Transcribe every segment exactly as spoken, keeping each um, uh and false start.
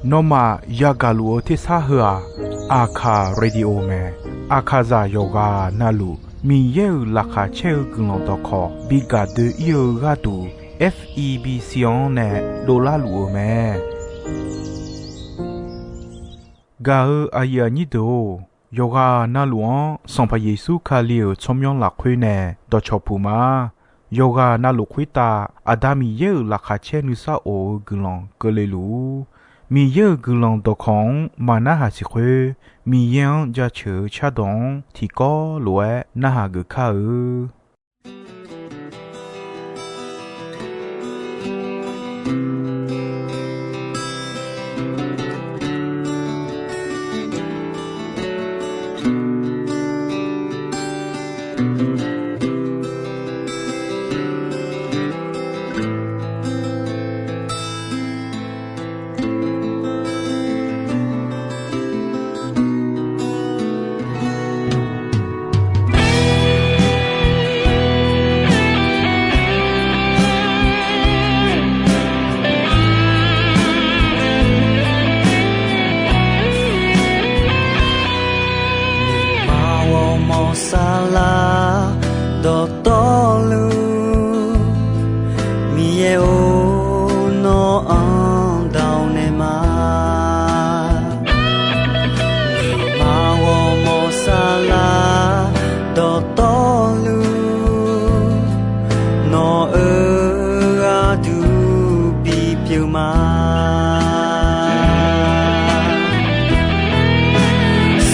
Nawmaf yagaq luf-eu tersar heu-aq, Aqkaq Radio mae. Aqkaqzaq yawqghaq navluf Miqyaer-euq laqkhaq caer-eu guiqlanq dawqkawq bi gaq doe-ir-eu gharduq, F E B C-anr nae dovlar luf-eu mae. Gaq-eu aqyuif aqnyir deuq-or, yawqghaq navluf-anr Sanqpaq Yeqsur Kali-euq tsawrmyanr lafkhoer nae dawqcawq puq ma. Yawqghaq navluf khoertav Aqda Miqyaer-euq laqkhaq caer nuisar of-eu guiqlanq keuvle luf-ur. Miqyaer-euq guiqlanq dawqkawq-anr maqnarhaq siq khoer, Miqyaer-anr jaceuq-eu cardawq-anr tiqkawv lof-aer narhaq geuf kar-eu. Aqmawr mawq saflar dawqtawvluf, Miqyaer-or, nawr-anr dawq naeq ma. Aqmawr mawq saflar dawqtawvluf, nawq-euq gharduq bipyeuf ma.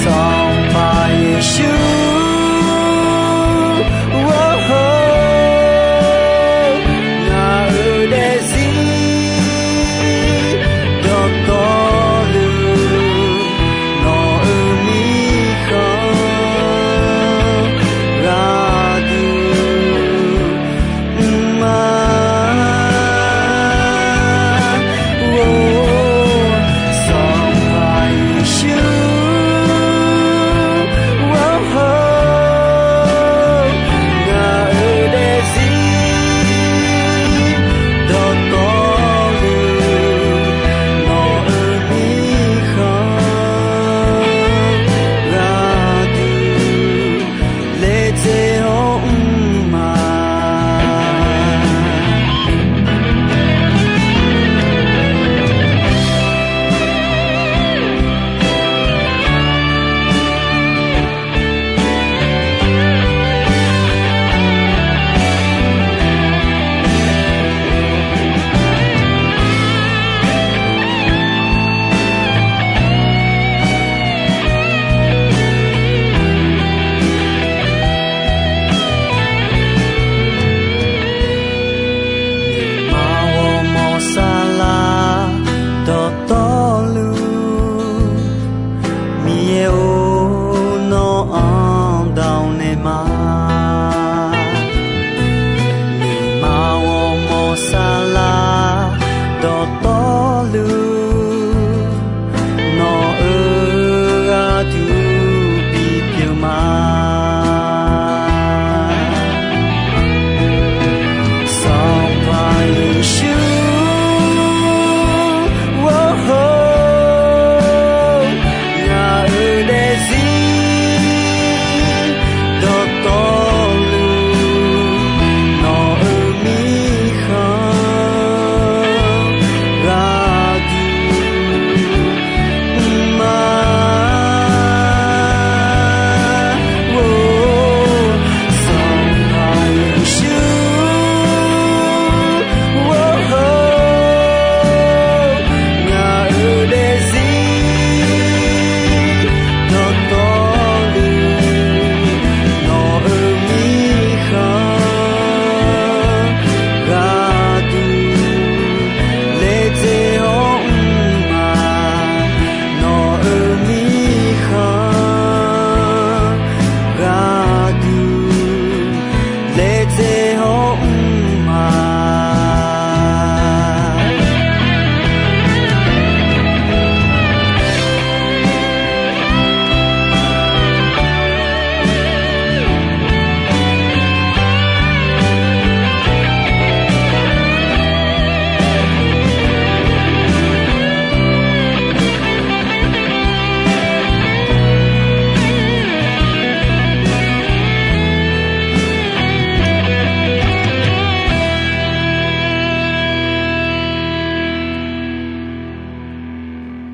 Sanqpaq Yeqsur, ngaq-euq daefzir dawqtawvluf, nawq-euq mirkhanq gharduq mr ma.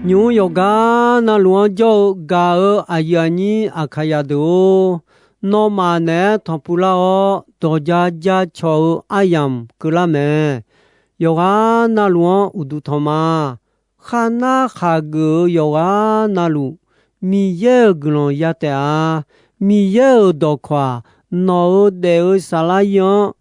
Nymq-mr yawqgar navluf-anr jawr-eu gaq-eu aqyuif aqnyir Aqkaqyaq deuq-or, nawmaf naeq-aer tanqpuq lar-awr, dawqja ja cawq-eu aryamq keuvlar mae. Yawqghaq navluf-anr uqduq tanq ma. Kharnar khaqgeuf-eu yawqghaq navluf, Miqyaer-euq guiqlanq ya taef-a. Miqyaer-euq dawqkawq-aq, nawq-euq daef-eu saflar ir-anr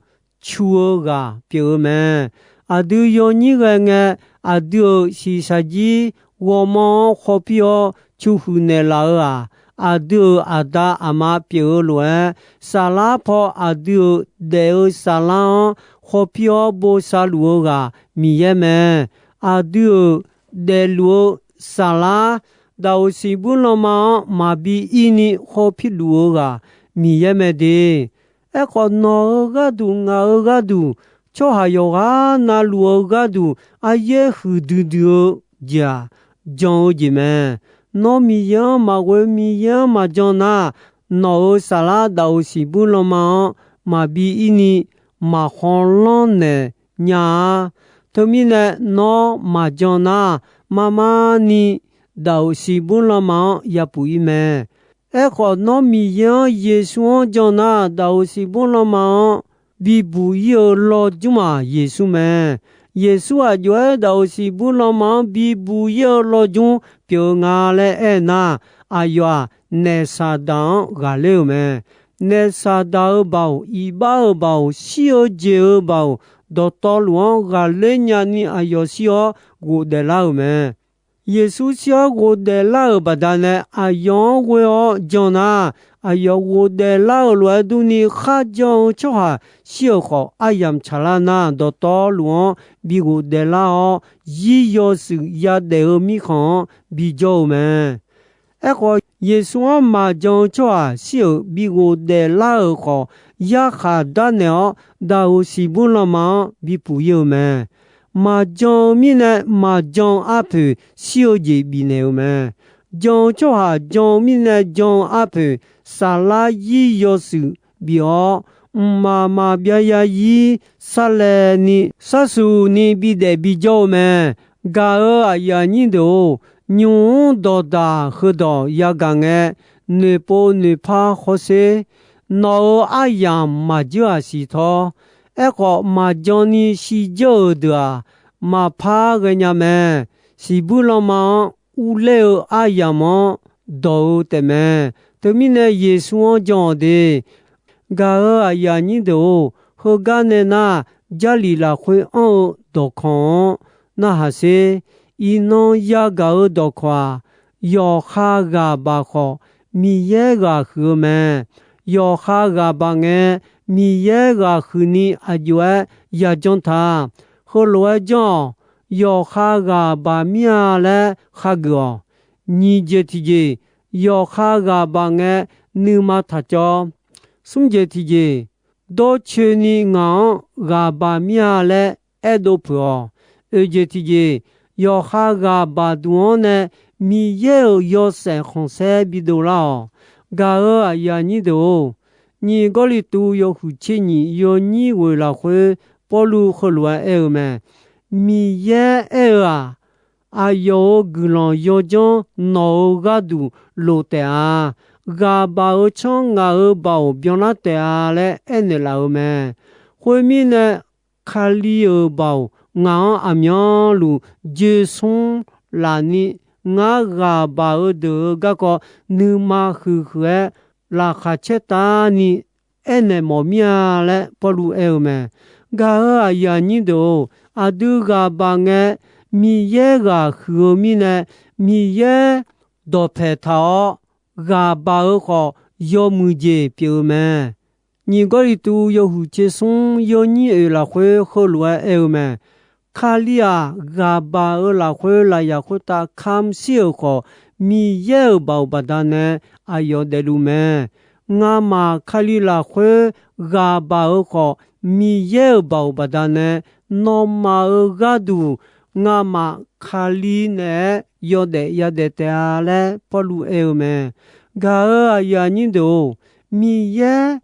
cu-eu ghaq pyeuf-eu mae. Aqdui yawnyir ghae ngae, aqdui-euq shiqshaq jir ghawrmawr-anr khawpir-awr cuhuiq naeqlaf-eu-aq, aqdui-euq aqda aqma pyeuf-eu lof-aer, saflar paw aqdui-euq daef-eu saflar-anr khawpir-awr bosav luf-eu ghaq Miqyaer mae. Aqdui-euq daefluf-eu saflar, daqoq siqbuir lanma-anr maqbi ir ni khawpir luf-eu ghaq Miqyaer mae de. Aerkhawf, nawq-euq gharduq, ngaq-euq gharduq, tsawrhaq yawqghaq navluf-eu gharduq, aryaer huiqdui dui-eu jeq-aq, jan-eu jeq mae. Nawr Miqyaer-anr maqghoe, Miqyaer-anr maqjan nar, nawq-euq saflar daqoq siqbuir lanma-anr maqbi ir ni maqkhaw lanr naeq nya-a. Teumirnae nawr maqjan nar, mar mar ni daqoq siqbuir lanma-anr yapuf ir mae. Aerkhawf, nawr Miqyaer-anr Yeqsur-anr jan nar, daqoq siqbuir lanma-anr bibuq ir-eu lawrjmr-aq, Yeqsur mae. Yeqsur aqjox-aer daqoq siqbuir lanma-anr bibuq ir-eu lawrjmr pyeuf-eu nga laer aernar, aqyawf-aq, naef Saqdaq-anr ghaqler-euq mae. Naef Saqdaq-euq baoq, iqbax-euq baoq, shir-eu jeq-euq baoq, dawqtawvluf-anr ghaqler nyani aqyawf shir-awr ghofdaef lar-euq mae. Yeqsur shir-awr ghofdaef lar-euq baqdanae, aqyawf-anr ghoe-awr jan nar, aqyawf ghofdaef lar-euq lof-aer durni, kharjan-eu tsawrhaq shir-euq khawf, aryamq tsaqlar nar, dawqtawvluf-anr bi ghofdaef lar-awr, zir yawshuif yadaef-eu mirkhanq-anr bijawr-eu mae. Aerkhawf, Yeqsur-anr maqjan-eu tsawrhaq shir-euq bi ghofdaef lar-euq khawf, yarkhaq darnaeq-awr daqoq siqbuir lanma-anr bipuq ir-eu mae. Maqjan-eu mirnae maqjan-eu arpoeq shir-eu jeq bifnaeq-eu mae. Jan-eu tsawrhaq jan-eu mirnae jan-eu arpoeq, saflar zir yawshuif bif-awr, mqmaq maqbyav zarzir sarlaevni sarshuq ni bidaef bijawr-eu mae. Gaq-euq aqyuif aqnyir deuq-or, nymq-mr dawqdaq heudawq yagaq ngae, noeqpov noeqpar hawsher. Nawq-euq aryamq maqjeur-aq siqtawr. Aerkhawf, maqjan ni shijawr-euq deuq-aq, maqpar ghaenya mae. Siqbuir lanma-anr urler-eu aryamq-anr dawq-eu taefmae. Teumirnae Yeqsur-anr jan-awq de. Gaq-euq aqyuif aqnyir deuq-or, heugar nae nar, Jarlif lafkhoer anr-eu dawqkawq-anr narhaq sher. Iqnan yagaq-eu dawqkawq-aq, yawqha ghaq baq khawf, Miqyaer ghaq huiq-eu mae. Yawqha ghaq baq ngae, Miqyaer ghaq huiqni aqjox-aer yajanr ta. Heulof-aer janr-awq. Yawqha ghaq baq mir-a laer khageuf-awq. Nyiq jeq tiqjeq, yawqha ghaq baq ngae, nuima taq cawv. Smr jeq tiqjeq, dawrcoeni ngaq-anr ghaq baq mir-a laer aerdov peuq-awq. Oeq jeq tiqjeq, yawqha ghaq baq duq-anr nae Miqyaer-euq yawshaef khanqsaer bidov lar-awq. Gaq-euq aqyuif aqnyir deuq-or, nyiq Gawrliqtu yawhuiq tser nyiq yawnyir ghoeq lafkhoer Pawrluv heulof-aer aer-eu mae. Miqyaer aer-eu-aq, aqyawf-euq guiqlanq yawdzanr nawq-euq gharduq loq taef-a. Ghaq baq-eu tsanr ngaq-euq baoq byanlar taef-a laer aernaeq laf-eu mae. Khoermirnae, Kali-euq baoq ngaq-anr aqmyanluf joesmr lafni, ngar ghaq baq-eu deuq-euq garkawv nuima huiq huiq-aer laqkhaq caertavni aernaeq mawf mir-a laer Pawrluv aer-eu mae. Gaq-euq aqyuif aqnyir deuq-or, aqdui ghaq baq ngae, Miqyaer ghaq huiq-eu mirnae, Miqyaer dawqpaeq taq-awr, ghaq baq-eu khawf, yawmuiq jeq pyeuf-eu mae. Nyiq Gawrliqtu yawhuiq tser smr yawnyir oeq lafkhoer heulof-aer aer-eu mae. Kali-aq, ghaq baq-eu lafkhoer lafyaq khoertav kamq shir-euq khawf, Miqyaer-euq baoq baqdanae aqyawf daefluf mae. Ngamaf Kali lafkhoer ghaq baq-eu khawf, Miqyaer-euq baoq baqdanae, nawmaf-euq gharduq ngamaf Kali naeq-aer yawdaef yadaef taef-a laer Pawrluv aer-eu mae. Gaq-euq aqyuif aqnyir deuq-or, Miqyaer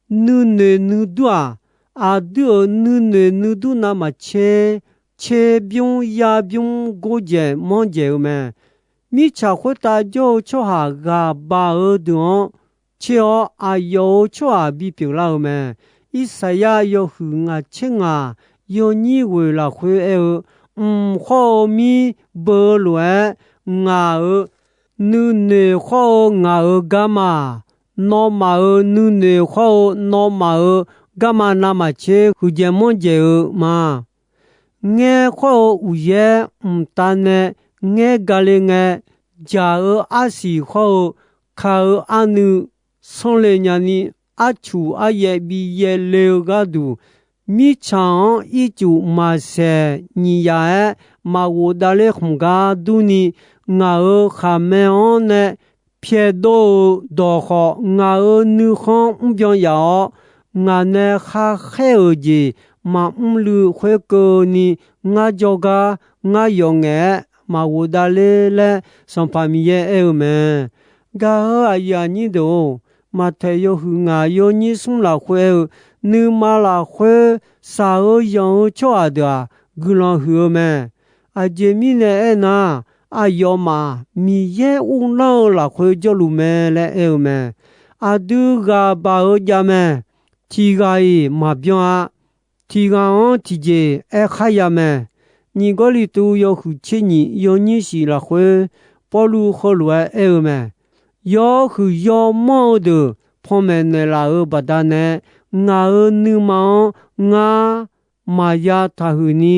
nuinoeq nuidur-aq, aqdui-euq nuinoeq nuidur navmaqtser, tserbymr yarbymr gordzaeq manrdzaeq-eu mae. Mirtsaq khoertav jawr-eu tsawrhaq ghaq baq-eu deuq-anr tser-awr, aqyawf-euq tsawrhaq bipyeuf lar-eu mae. Irsaqyar yawhuiq ngaq tser ngaq yawnyir ghoeq lafkhoer aer-eu, Mq khawr-eu mir beu-eu lof-aer, ngaq-euq nuinoeq khawr-eu ngaq-euq garma, nawmaf-euq nuinoeq khawr-eu nawmaf-euq garma navmaqtser huiqdzaeq manrdzaeq-eu ma. Ngaer khawr-eu uqyaer mqtav nae ngaer gale ngae, dzaq-eu arsiq khawr-eu ka-eu arnuiv sanrle nyani, arcuq aryaev bi yaevle-eu gharduq, mirtsaq-anr ircuf maqsaeq nyiq yaf-aer maqghof davler khmq gar durni, ngaq-euq khaqmae-anr nae pyaeqdov-euq dawq khawf, ngaq-euq nuikhanr mrbyan yaf-awr, ngaq nae kharkhaer-euq jeq maqmr luiv khoerkeuvni, ngar jawrgar ngar yawf ngaef-aer maqghof davler laer, Sanqpaq Miqyaer aer-eu mae. Gaq-euq aqyuif aqnyir deuq-or, Maqtaeq yawhuiq ngaq yawnyir smr lafkhoer aer-eu, nuima lafkhoer shaq-eu yanq-eu tsawrhaq deuq-aq, guiqlanq huiq-eu mae. Aqjeq mirnae aernar, aqyawfmaf Miqyaer uvlanr-eu lafkhoer jawrluf mae laer aer-eu mae. Aqdui ghaq baq-eu jav mae. Tiq ghaq-iq maqbyan-a. Tiq ghaq-anr tiqjeq aer kharya mae. Nyiq Gawrliqtu yawhuiq tser nyiq yawnyir shif lafkhoer, Pawrluv heulof-aer aer-eu mae. Yawhuiq yawmanr-eu deuq panmaeq naeqlaf-euq baqdanae, ngaq-euq nuima-anr ngar maqya taqhuiq ni,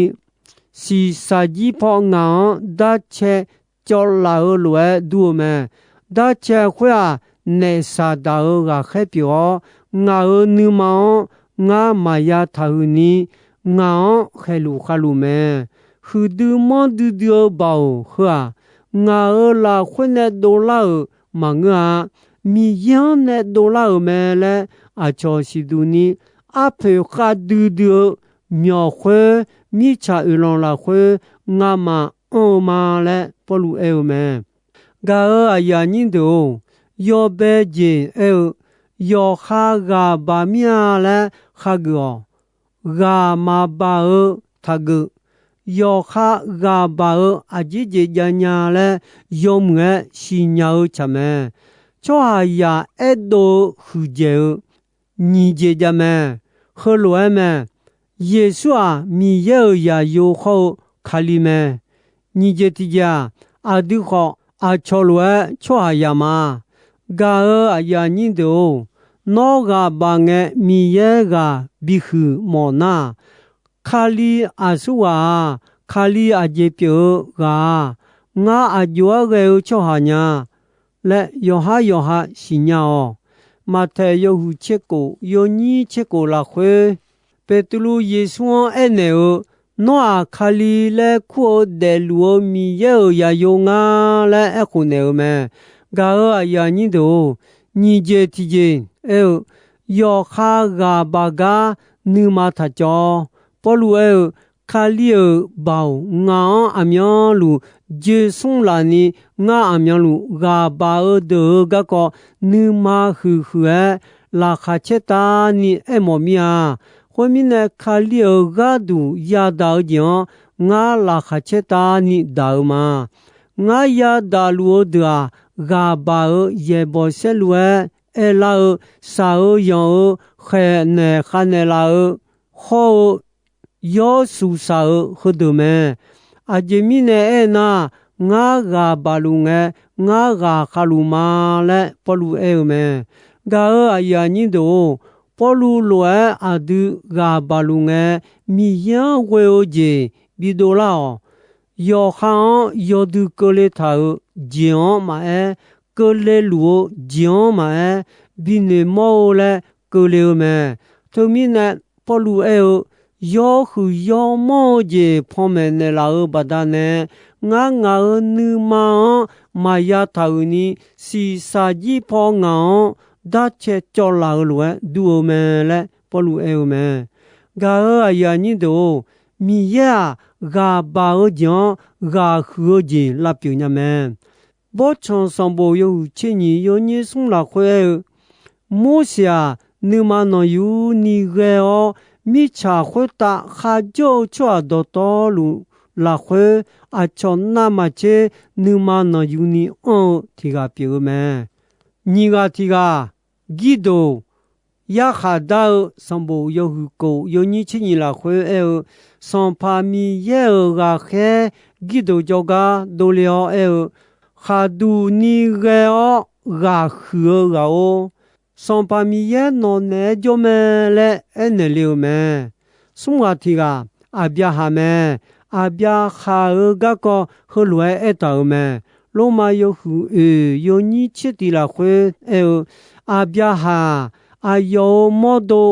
shiqshaq jir paw ngaq-anr darcae cawvlaf-eu lof-aer dur-eu mae. Darcae khoer-aq, naef Saqdaq-euq ghaqkhaer pyeuf-awr, ngaq-euq nuima-anr ngar maqya taqhuiq ni, ngaq-anr khaeqluf khavluf mae. Huiqdui manrdui dui-eu baoq heu-aq, ngaq-euq lafkhoer nae dovlar-euq maqngeur-a. Miqyaer-anr nae dovlar-euq mae laer aqcawq siqduq ni, arpoeq khavdui dui-eu myawq khoer, mirtsaq oeqlanq lafkhoer ngamaf anr-eu ma laer Pawrluv aer-eu mae. Gaq-euq aqyuif aqnyir deuq-or, yawbae jeq aer-eu, yawqha ghaq baq mir-a laer khageuf-awq. Ghaq maqbaq-eu taqgeuf. Yawqha ghaq baq-eu aqjeq jeq jav nya laer yawmuiq-aer siqnya-eu tsaq mae. Tsawrhaqzaq aerdov-eu huiqdzaeq-eu nyiq jeq jav mae. Heulof-aer mae. Yeqsur-aq, Miqyaer-euq zaqyo hawr-eu Kali mae. Nyiq jeq tiqjeq-aq, aqdui khawf aqcawq lof-aer tsawrhaqzaq ma. Gaq-euq aqyuif aqnyir deuq-or, nawr ghaq baq ngae Miqyaer ghaq bihuiq mawf nar-aq, Kali aqsurghaq-aq, Kali aqjeq pyeuf-eu ghaq-aq, ngar aqjox-aer ghae-eu tsawrhaq nya laer yawqhar yawqha siqnya-awq. Maqtaeq yawhuiq tser kof yawnyir tser kof lafkhoer, Beqtuvluv Yeqsur-anr aernaeq-eu, Nawr-aq, Kali laer kur-eu daefluf-eu Miqyaer-euq zaqyo ngar laer aerkhof naeq-eu mae. Gaq-euq aqyuif aqnyir deuq-or, nyiq jeq tiqjeq aer-eu, yawqha ghaq baq gar nuima taq cawv. Pawrluv aer-eu, Kali-euq baoq ngaq-anr aqmyanluf joe smr lafni, ngar aqmyanluf ghaq baq-eu deuq-euq garkawv nuima huiqhuiq-aer laqkhaq caertavni aermawf mir-a. Khoermirnae, Kali-euq gharduq yadaq-eu jeq-anr ngar laqkhaq caertavni daq-eu ma. Ngar yadaq luf-eu deuq-aq, ghaq baq-euq yaeqbawq saerlu-aer aerlar-eu, shaq-eu yanq-eu, khaeqnaeq khavnaeq laf-eu, hawr-eu, yawr suqsaq-eu heudeuq mae. Aqjeq mirnae aernar, ngar ghaq baq luf ngae, ngar ghaq khavluf ma laer Pawrluv aer-eu mae. Gaq-euq aqyuif aqnyir deuq-or, Pawrluv lof-aer aqdui ghaq baq luf ngae, Miqyaer-anr ghoe-eu jeq bidov lar-awq. Yawqha-anr yawdui keuvle taq-euq jeq-anr maqaer, keuvle luf-eu jeq-anr maqaer, binoeqmawr-eu laer keuvle-eu mae. Teumirnae, Pawrluv aer-eu, yawhuiq yawmanr-eu jeq panmaeq naeqlaf-euq baqdanae, ngar ngaq-euq nuima-anr maqya taqhuiq ni, shiqshaq jir paw ngaq-anr darcae cawvlaf-eu lof-aer dur-eu mae laer Pawrluv aer-eu mae. Gaq-euq aqyuif aqnyir deuq-or, Miqyaer-aq, ghaq baq-eu jeq-anr ghaq huiq-eu jeq lavpyeuf nya mae. Bawrtsanq sanqbof yawhuiq tser nyiq yawnyir smr lafkhoer aer-eu, Morseq-aq, nuima nanqyur ni ghae-awr, mirtsaq khoertav kharjawr-eu tsawrhaq dawqtawvluf lafkhoer aqcawq navmaqtser nuima nanqyuni anr-eu tiq ghaq pyeuf-eu mae. Nyiq ghaq tiq ghaq, Girdoq yarkhaq dar-eu sanqbof yawhuiq kof yawnyir tser nyiq lafkhoer aer-eu, Sanqpaq Miqyaer-euq ghaqkhaer Girdoq jawrgar dovle-awr aer-eu, khaqduq ni ghae-awr ghaq huiq-eu ghaq-or, Sanqpaq Miqyaer nawq naeq-aer jawr mae laer aernaeq le-eu mae. Smr ghaq tiq ghaq, Aqbyaqhaq mae. Aqbyaqhaq-euq garkawv heulof-aer aertaq-euq mae. Lormav yawhuiq oeq yawnyir tser tiq lafkhoer aer-eu, Aqbyaqhaq aqyawf-euq mawrdo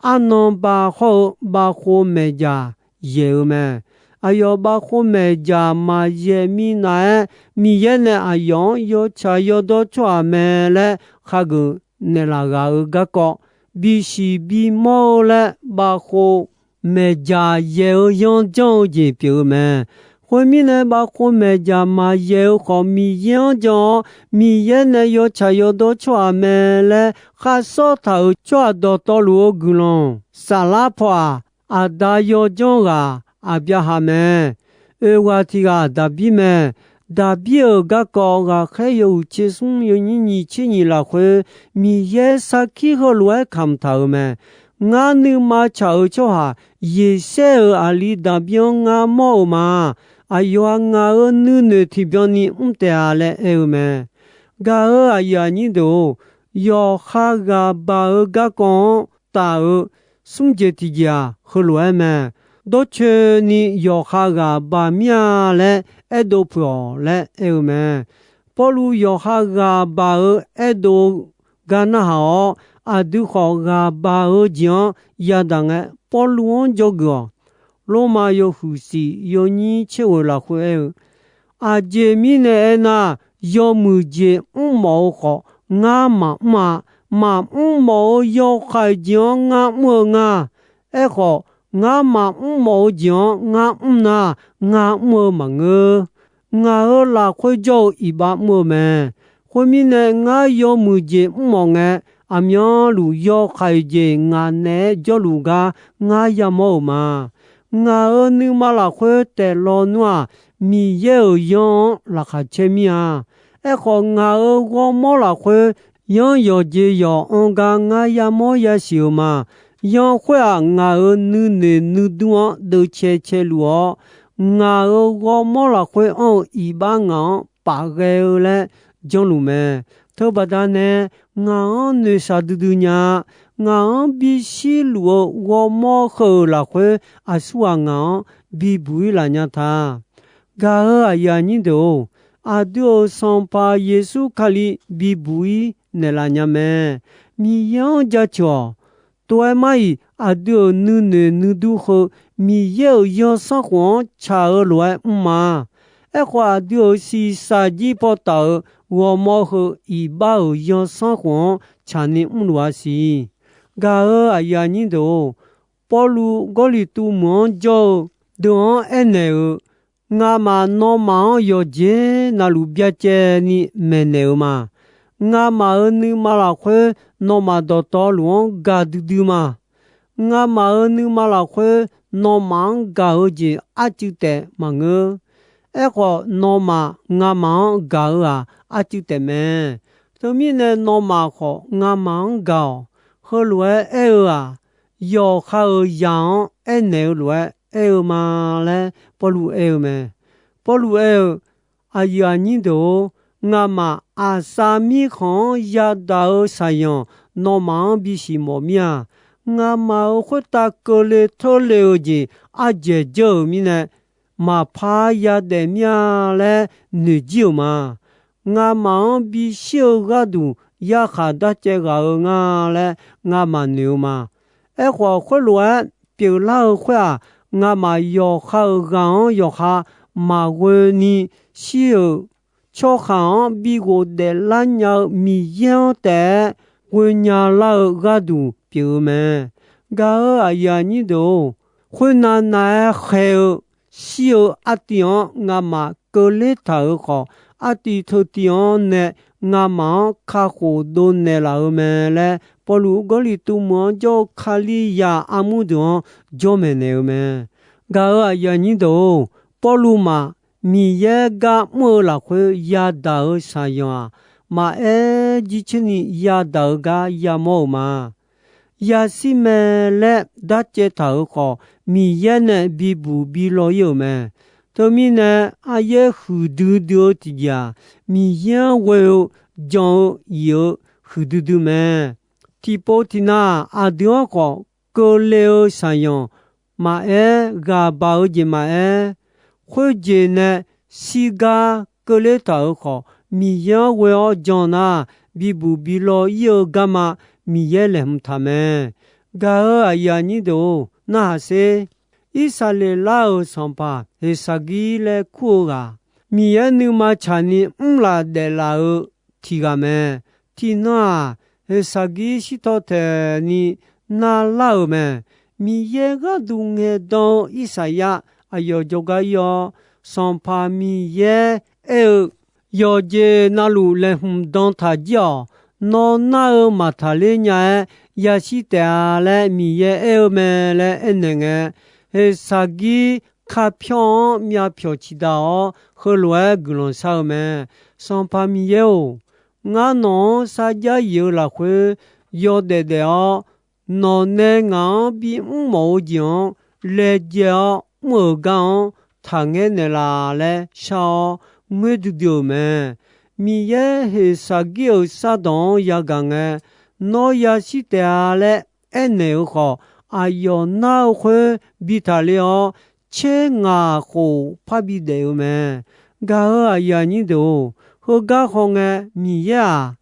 arnan bav hawr-eu bavkhov maeqjaq yaeq-eu mae. Aqyawf bavkhov maeqjaq maqyaeq minav-aer, Miqyaer nae aqyawf-anr yawtsaq yawdawr tsawrhaq mae laer khageuf naeqlaf ghaq-euq garkawv, bisiq bimawr-eu laer bavkhov maeqjaq yaeq-eu yanr janr-eu jeq pyeuf-eu mae. Khoermirnae, bavkhov maeqjaq maqyaeq-eu khawf, Miqyaer-anr jan-awr, Miqyaer nae yawtsaq yawdawr tsawrhaq mae laer kharshawr taq-euq tsawrhaq dawqtawvluf-eu guiqlanq saflar paw-aq, aqda yawjanr ghaq Aqbyaqhaq mae. Oeq ghaq tiq ghaq Daqbir mae. Daqbir-euq garkawv ghaqkhaer yawhuiq tser smr yawnyir nyiq tser nyiq lafkhoer, Miqyaer sarkir heulof-aer kamq taq-euq mae. Ngar nuima tsaq-euq tsawrhaq Yeqsaer-euq aqli Daqbir-anr ngar mawr-euq ma. Aqyawf-aq, ngaq-euq nuinoeq tiqbyan ni mr taef-a laer aer-eu mae. Gaq-euq aqyuif aqnyir deuq-or, yawqha ghaq baq-eu garkawv-anr taf-euq smr jeq tiqjeq-aq, heulof-aer mae. Dawrcoeni yawqha ghaq baq mir-a laer aerdov puq-awq laer aer-eu mae. Pawrluv yawqha ghaq baq-eu aerdov-eu gar narhaq-awr, aqdui khawf ghaq baq-eu jeq-anr yadaq ngae, Pawrluv-anr jawrgeuf-awq. Lormav yawhuiq siq yawnyir tser ghoeq lafkhoer aer-eu, Aqjeq mirnae aernar, yawmuiq jeq mrmawf-eu khawf, ngar maqmr-a. Maqmr mawf-eu yawkhaeq jeq-anr ngar mr-eu nga. Aerkhawf, ngar maqmr mawf-eu jeq-anr ngar mr nar, ngar mr-eu maqngeur. Ngaq-euq lafkhoer jawr-eu iqbax mr-eu mae. Khoermirnae, ngar yawmuiq jeq mrmawf ngae, aqmyanluf yawkhaeq jeq ngaq naeq-aer jawrluf gar ngar yamawr-euq ma. Ngaq-euq nuima lafkhoer taef lawnmr-aq, Miqyaer-euq yanr-anr laqkhaq caer mir-a. Aerkhawf, ngaq-euq ghawrmawr lafkhoer yanr yawqjeq yawq-anr gar ngar yamawr yasiq-euq ma. Yanr khoer-aq, ngaq-euq nuinoeq nuidur-anr deuvcae caeluf-awr, ngaq-euq ghawrmawr lafkhoer anr-eu iqbax ngaq-anr pafghae-eu laer janluf mae. Teubaqda nae ngaq-anr noeqshaq duidui nya-a. Ngaq-anr bishir luf-eu ghawrmawr heu-euq lafkhoer aqsurghaq ngaq-anr bibuq-ir laf nya ta. Gaq-euq aqyuif aqnyir deuq-or, aqdui-euq Sanqpaq Yeqsur Kali bibuq-ir naeqlaf nya mae. Miqyaer-anr jaceuq-awq. Tov-aer mar-iq, aqdui-euq nuinoeq nuidur heu Miqyaer-euq yawsanr khof-anr tsaq-eu lof-aer mr ma. Aerkhawf, aqdui-euq shiqshaq jir paw taf-euq ghawrmawr heu iqbax-euq yawsanr khof-anr tsaqni mrluf-a siq. Gaq-euq aqyuif aqnyir deuq-or, Pawrluv Gawrliqtu meuq-anr jawr-eu deuq-anr aernaeq-euq, Ngamaf nawmaf-anr yawqjeq navluf byacaevni maeqnaeq-euq ma. Ngamaf-euq nuima lafkhoer nawmaf dawqtawvluf-anr gaq duidui ma. Ngamaf-euq nuima lafkhoer nawmaf-anr gaq-eu jeq arcuiv taef maqngeur. Aerkhawf, nawmaf ngamaf-anr gaq-eu-aq, arcuiv taef mae. Teumirnae nawmaf khawf ngamaf-anr gaq-awq. Heulof-aer aer-eu-aq, yawqha-euq zaq-anr aernaeq-eu lof-aer aer-eu ma laer Pawrluv aer-eu mae. Pawrluv aer-eu, Aqyuif aqnyir deuq-or, ngamaf Aqsaq mirkhanq-anr yadaq-eu shaqzanq nawmaf-anr bisiq mawf mir-a. Ngamaf-euq khoertav keuvle teurle-eu jeq ardzaeq dzeur-euq mirnae, maqpar yadaef mir-a laer noeqjir-euq ma. Ngamaf-anr bishir-eu gharduq yarkhaq darcaev ghaq-eu nga laer ngamaf noeq-eu ma. Aerkhawf, khoerlof-aer pyeuflar-eu khoer-aq, ngamaf yawqha-euq ghaq-anr yawqha maqghoe ni shir-euq tsawrhaq-anr bi ghofdaef lar nya-eu Miqyaer-anr taef-aer ghoenya lar-eu gharduq pyeuf-eu mae. Gaq-euq aqyuif aqnyir deuq-or, khoernav nav-aer khaer-eu shir-eu artiv-anr ngamaf keuvler taq-euq khawf, artiv teutiv-anr nae ngamaf-anr kakhof dovnaeq laf-eu mae laer, Pawrluv Gawrliqtu meuq-anr jawr-eu Kalizaq armur deuq-anr jawr maeqnaeq-eu mae. Gaq-euq aqyuif aqnyir deuq-or, Pawrluv maf, Miqyaer gar mr-eu lafkhoer yadaq-euq shaqzanq-aq, maqaer jircoer ni yadaq-eu gar yamawr-euq ma. Yashir mae laer darcaev taq-euq khawf, Miqyaer nae bibuq bi law ir-euq mae. Teumirnae, aryaer huiqdui dui-eu tiqjeq-aq, Miqyaer-anr ghoe-eu jan-eu iq-eu huiqdui dui mae. Tiqpov tiqnav aqdui-anr khawf, keuvle-eu shaqzanq maqaer, ghaq baq-eu jeq maqaer, khoerjeq nae shirgar keuvle taq-euq khawf, Miqyaer-anr ghoe-awr jan nar, bibuq bi law ir-eu garma Miqyaer laeqhmq taq mae. Gaq-euq aqyuif aqnyir deuq-or, narhaq sher. Irsaqleqlav-euq sanqpaq Heqsaqgir laer kur-eu ghaq, Miqyaer nuima tsaqni mrlaf daeflaf-eu tiq ghaq mae. Tiqnan-aq, Heqsaqgir shirtaw taeqni narlar-euq mae. Miqyaer gharduq ngaeqdan-eu Irsaqyar aqyawf jawrgar ir-awr, Sanqpaq Miqyaer aer-eu, Yawqjeq navluf laeqhmq dan taq jir-awq. Nawr nar-eu maqtaqler nya-aer yashir taef-a laer Miqyaer aer-eu mae laer aernaeq ngae, Heqsaqgir kapyawr-anr myavpyawq ciqdaq-awr, heulof-aer guiqlanq shar-eu mae. Sanqpaq Miqyaer-or, ngar nawq-anr sarjax yif-eu lafkhoer yawdaef daef-awr, nawq nae ngaq-anr bimr mawf-eu jeq-anr laejae-awr mr-euq gar-anr taqngaer naeqlaf laer shar-awr, ngoer duidui-euq mae. Miqyaer Heqsaqgir-euq sardawq-anr yagaq ngae, Nawr yashir taef-a laer aernaeq-eu khawf, aqyawf nar-eu khoer bi taqler-awr, tser ngaq khof parbi daef-eu mae. Gaq-euq aqyuif aqnyir deuq-or, heugar hawngae, Miqyaer-aq,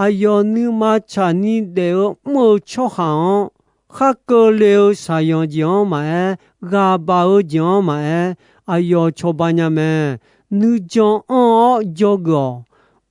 aqyawf nuima tsaqni daef-eu mr-eu tsawrhaq-anr, khar keuvle-eu shaqzanq jeq-anr maqaer, ghaq baq-eu jeq-anr maqaer, aqyawf cawba nya mae. Nuijan anr-awr dzawgeuf-awq.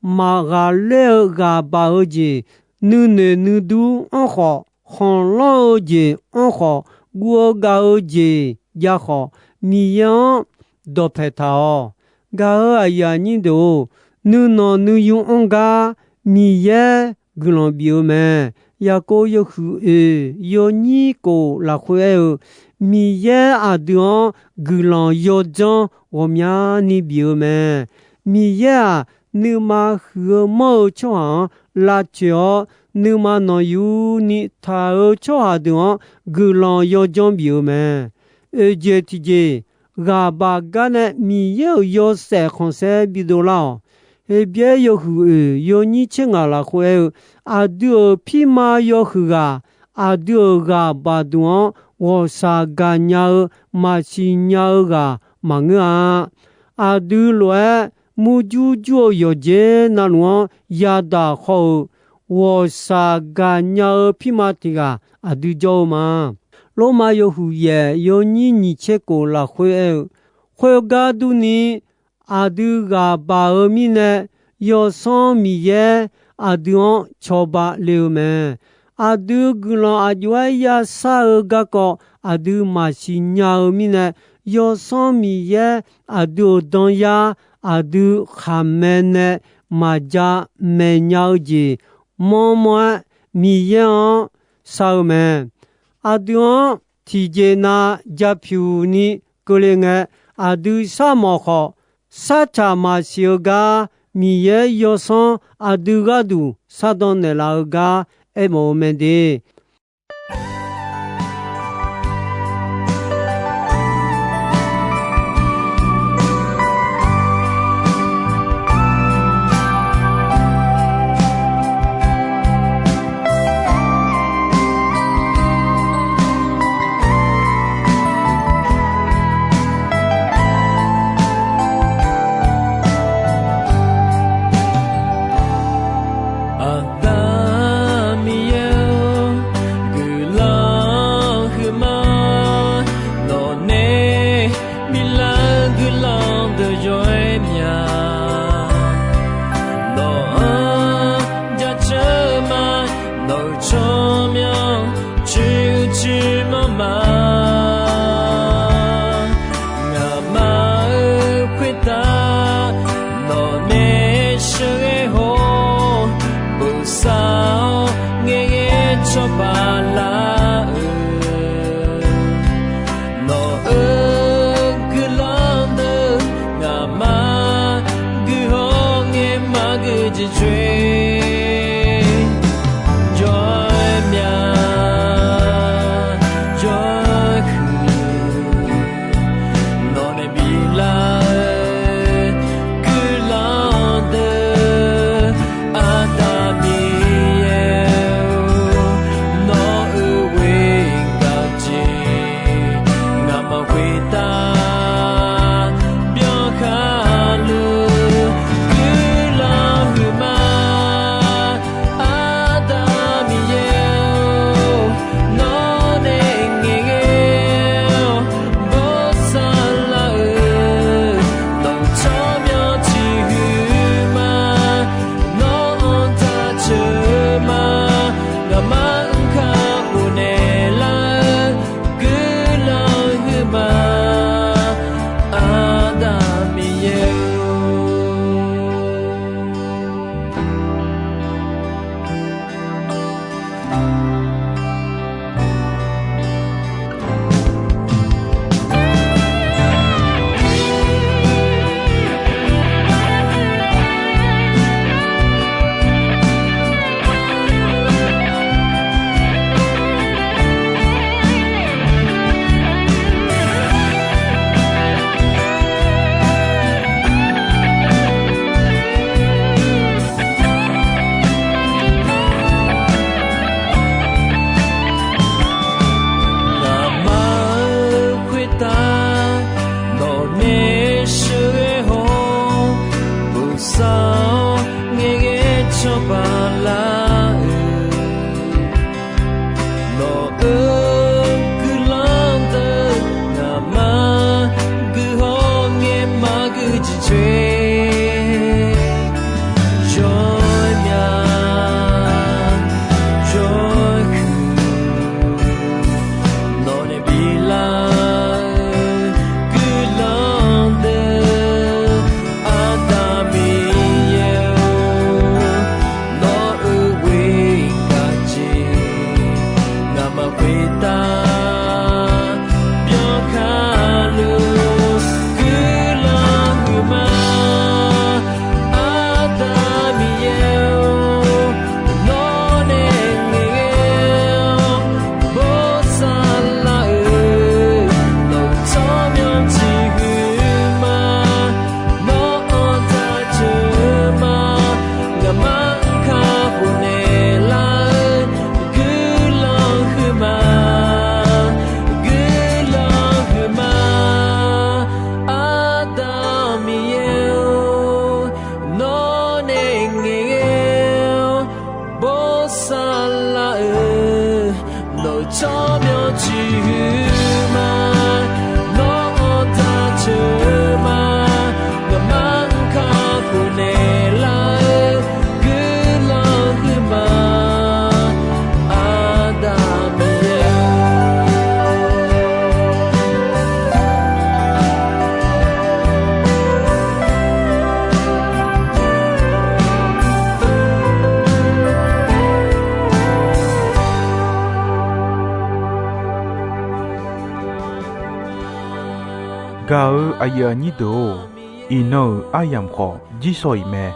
Maqghaqler-eu ghaq baq-eu jeq, nuinoeq nuidur anr khawf, khanqlanr-eu jeq anr khawf, guv-eu gav-eu jeq jav khawf, Miqyaer-anr dawqpaeq taq-awq. Gaq-euq aqyuif aqnyir deuq-or, nuinanq nuiyu anr gar Miqyaer guiqlanq bif-eu mae. Yaqkov yawhuiq oeq yawnyir kof lafkhoer aer-eu, Miqyaer aqdui-anr guiqlanq yawdzanr ghawqmyani bif-eu mae. Miqyaer-aq, nuima huiq-eu manr-eu tsawrhaq-anr lavtsoeq-awr, nuima nanqyuni taq-euq tsawrhaq deuq-anr guiqlanq yawdzanr bif-eu mae. Oeqjeq tiqjeq, ghaq baq gar nae Miqyaer-euq yawshaef khanqsaer bidov lar-awq. Heqbyaer yawhuiq oeq yawnyir tser ngaq lafkhoer aer-eu, aqdui-euq pirma yawhuiq ghaq, aqdui-euq ghaq baq duq-anr ghawqshaq gaqnya-eu maqsiq nya-eu ghaq maqngeur-a. Aqdui lof-aer murjur jur-eu yawqjeq navluf-anr yadaq haw-eu ghawqshaq gaqnya-eu pirma tiq ghaq aqdui jawr-eu ma. Lormav yawhuiq yaef yawnyir nyiq tser kof lafkhoer aer-eu, khoergar durni, aqdui ghaq baq-eu mirnae, Yawsanr Miqyaer aqdui-anr cawba le-eu mae. Aqdui guiqlanq aqjox-aer yashar-eu garkawv aqdui maqsiq nya-eu mirnae, Yawsanr Miqyaer aqdui-euq danyar aqdui khaqmae nae maqja maeqnya-eu jeq manrmanr-aer Miqyaer-anr shar-eu mae. Aqdui-anr tiqjeq nav japyuq ni keuvle ngae, aqdui sharmawf khawf, sartaq maqsiq-eu gar Miqyaer Yawsanr aqdui gharduq shardan naeqlaf-eu gar aermawf-eu mae de. Aqda Miqyaer-or, guiqlanq huiqma, nawqnae biflar-eu guiqlanq deuq yawf-aer mya. Nawq-anr jaceuq ma, nawq-euq tsawrmyanr coer-eu coer manr ma. Ngaqma-euq khoertav nawqnae sheuqghae haw-awr, bosav-awr ngaeqghae cawba lar-eu, nawq-euq guiqlanq deuq Khoer, jawr-eu mya, jawr-eu huiq, nawq nae bilar-eu guiqlanq deuq, Aqda Miqyaer-or, nawq-euq ghoer gaq jeq, ngaqma khoertav byankhar luf guiqlanq huiqma. Aqda Miqyaer-or, nawq nae ngaeqghae-awr bawrtsanq lar-euq, nawq-euq tsawrmyanr tiq huiqma. Nawr-anr jaceuq-eu ma, ngaqma-anr kakhof naeqlar-eu guiqlanq huiqma, guiqlanq huiqma. Aqda Miqyaer-or, nawq nae ngaeqghae-awr bawrtsanq lar-euq, nawq-euq tsawrmyanr tiq huiqma. Nawr-anr jaceuq-eu ma, ngaqma-anr kakhof naeqlar-eu guiqlanq huiqma. Aqda Miqyaer-or, Gaq-eu aqyuif aqnyir deuq-or, iqnan-euq aryamq khawf jirshaw-iq mae.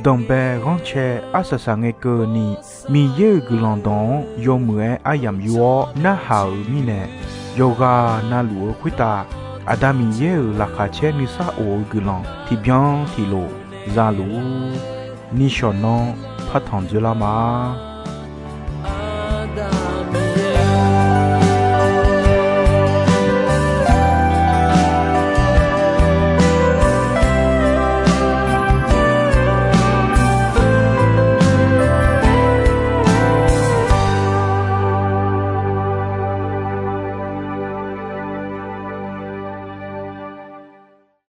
Danqbae ghanrcae arsaq saq ngae keuvni, Miqyaer-euq guiqlanq dawq-anr yawmuiq-aer aryamq yur-awr narhaq-euq mirnae, yawqghaq navluf-eu khoertav Aqda Miqyaer-euq laqkhaq caer nuisar of-eu guiqlanq tiqbyan tiqlof za luf-ur. Nishawq nanr partanq dzoerlar ma.